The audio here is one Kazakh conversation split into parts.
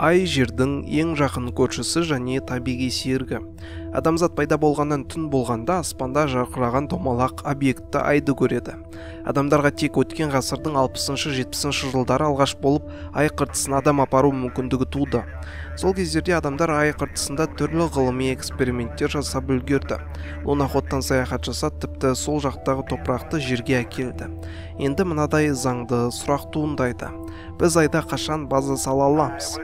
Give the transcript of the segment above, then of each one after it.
Ай жердің ең жақын көршісі және табиғи серігі. Адамзат пайда болғаннан түн болғанда аспанда жарқыраған домалақ объектті айды көреді. Адамдарға тек өткен ғасырдың 60-70 жылдары алғаш болып ай қыртысына адам апару мүмкіндігі туды. Сол кездерде адамдар ай қыртысында түрлі ғылыми эксперименттер жасап үлгерді. Лунаходтан саяхат жасап, тіпті сол жақтағы топырақты жерге әкелді. Енді мынадай заңды сұрақ туындайды. Біз айда қашан база сала аламыз?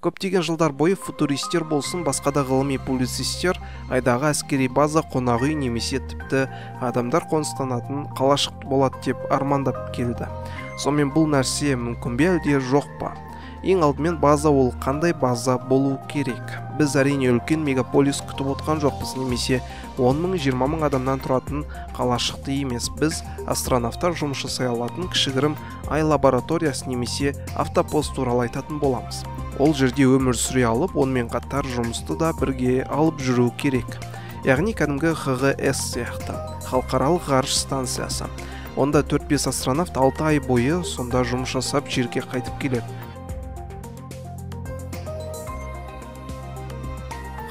Көптеген жылдар бойы футуристер болсын, басқа да ғылыми публицистер айдағы әскери база, қонақ үй немесе тіпті адамдар қоныстанатын қалашық болады деп армандап келді. Сонымен бұл нәрсе мүмкін бе әлде жоқ па? Ең алдымен база ол қандай база болу керек? Біз әрине үлкен мегаполис күтіп отқан жоқпыз, немесе 10 мың, 20 мың адамнан тұратын қалашықты емес. Біз астронавтар жұмыс жасай алатын кішігірім ай лабораториясы немесе автопост туралы айтатын боламыз. Ол жерде өмір сүре алып, онымен қатар жұмысты да бірге алып жүру керек. Яғни кәдімгі ХҒС сияқты, халықаралық ғарыш станциясы. Онда 4-5 астронавт 6 ай бойы сонда жұмыс жасап жерге қайтып келеді.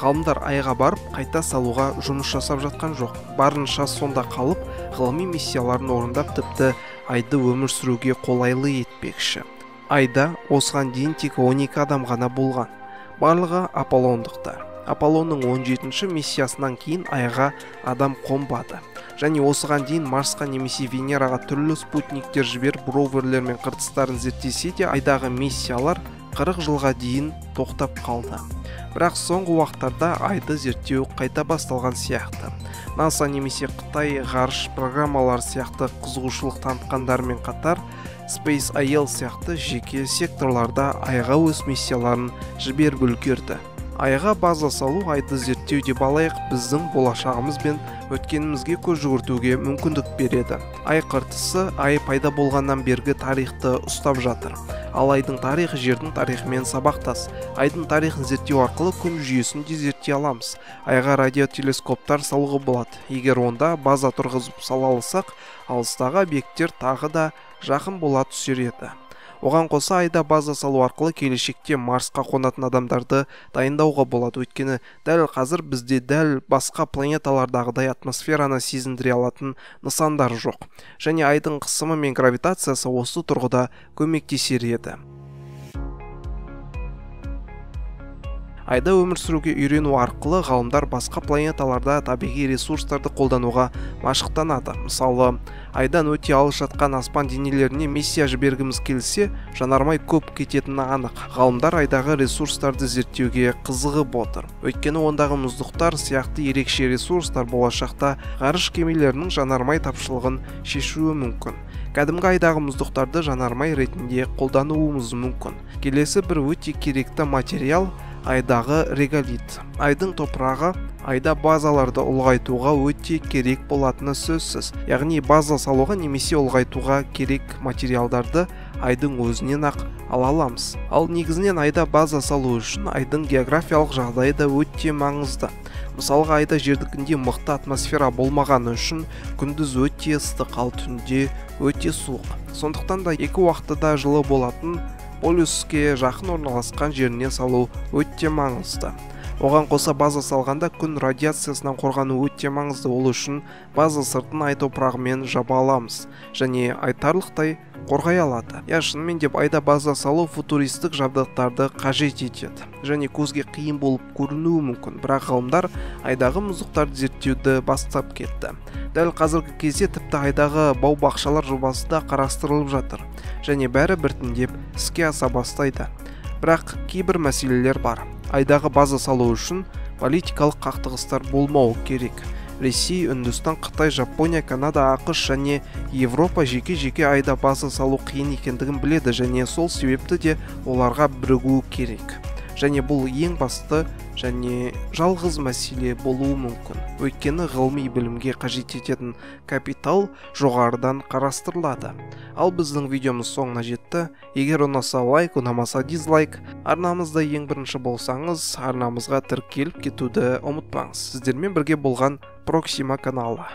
Ғалымдар айға барып, қайта салуға жұмыс жасап жатқан жоқ. Барынша сонда қалып, ғылыми миссияларын орындап, тіпті айды өмір сүруге қолайлы етпекші. Айда осыған дейін тек 12 адам ғана болған. Барлығы Аполлондықтар. Аполлонның 17-ші миссиясынан кейін айға адам қонбады. Және осыған дейін Марсқа немесе Венераға түрлі спутниктер жіберіп, роверлер мен қыртыстарын зерттесе де, айдағы миссиялар 40 жылға дейін тоқтап қалды. Бірақ соңғы уақыттарда айды зерттеу қайта басталған сияқты. НАСА немесе Қытай ғарыш программалары сияқты қызығушылық танытқандармен қатар, SpaceIL сияқты жеке секторларда айға өз миссияларын жіберіп үлгерді. Айға база салу, айды зерттеу деп алайық, біздің болашағымыз бен өткенімізге көз жүгіртуге мүмкіндік береді. Ай қыртысы ай пайда болғаннан бергі тарихты ұстап жатыр. Ал айдың тарихы жердің тарихымен сабақтас. Айдың тарихын зерттеу арқылы күн жүйесін де зерттей аламыз. Айға радиотелескоптар салуға болады. Егер онда база тұрғызып сала алсақ, алыстағы объекттер тағы да жақын бола түсер еді. Оған қоса айда база салу арқылы келешекте Марсқа қонатын адамдарды дайындауға болады. Өйткені дәл қазір бізде дәл басқа планеталардағыдай атмосфераны сезіндіре алатын нысандар жоқ. Және айдың қысымы мен гравитациясы осы тұрғыда көмектесер еді. Айда өмір сүруге үйрену арқылы ғалымдар басқа планеталарда табиғи ресурстарды қолдануға машықтанады. Мысалы, айдан өте алыс жатқан аспан денелеріне миссия жібергіміз келсе, жанармай көп кететіні анық. Ғалымдар айдағы ресурстарды зерттеуге қызығып отыр. Өйткені ондағы мұздықтар сияқты ерекше ресурстар болашақта ғарыш кемелерінің жанармай тапшылығын шешуі мүмкін. Кәдімгі айдағы мұздықтарды жанармай ретінде қолдануымыз мүмкін. Келесі бір өте керекті материал айдағы реголит. Айдың топырағы айда базаларды ұлғайтуға өте керек болатыны сөзсіз. Яғни база салуға немесе ұлғайтуға керек материалдарды айдың өзінен ақ ала аламыз. Ал негізінен айда база салу үшін айдың географиялық жағдайы да өте маңызды. Мысалға, айда жердікінде мықты атмосфера болмағаны үшін күндіз өте ыстық, ал түнде өте суық. Сондықтан да екі уақытта да жылы болатын полюске жақын орналасқан жеріне салу өте маңызды. Оған қоса база салғанда күн радиациясынан қорғану өте маңызды. Ол үшін база сыртын ай топырағымен жаба аламыз және айтарлықтай қорғай алады. Я шынымен деп айда база салу футуристік жабдықтарды қажет етеді және көзге қиын болып көрінуі мүмкін. Бірақ ғалымдар айдағы мұздықтарды зерттеуді бастап кетті. Дәл қазіргі кезде тіпті айдағы бау-бақшалар жобасы да қарастырылып жатыр және бәрі біртіндеп іске аса бастайды. Бірақ кейбір мәселелер бар. Айдағы база салу үшін политикалық қақтығыстар болмауы керек. Ресей, Үндістан, Қытай, Жапония, Канада, АҚШ және Европа жеке-жеке айда база салу қиын екендігін біледі және сол себепті де оларға бірігу керек. Және бұл ең басты және жалғыз мәселе болуы мүмкін. Өйткені ғылыми білімге қажет ететін капитал жоғарыдан қарастырылады. Ал біздің видеомыз соңына жетті. Егер ұнаса лайк, ұнамаса дизлайк. Арнамызда ең бірінші болсаңыз, арнамызға тіркеліп кетуді ұмытпаңыз. Сіздермен бірге болған Проксима каналы.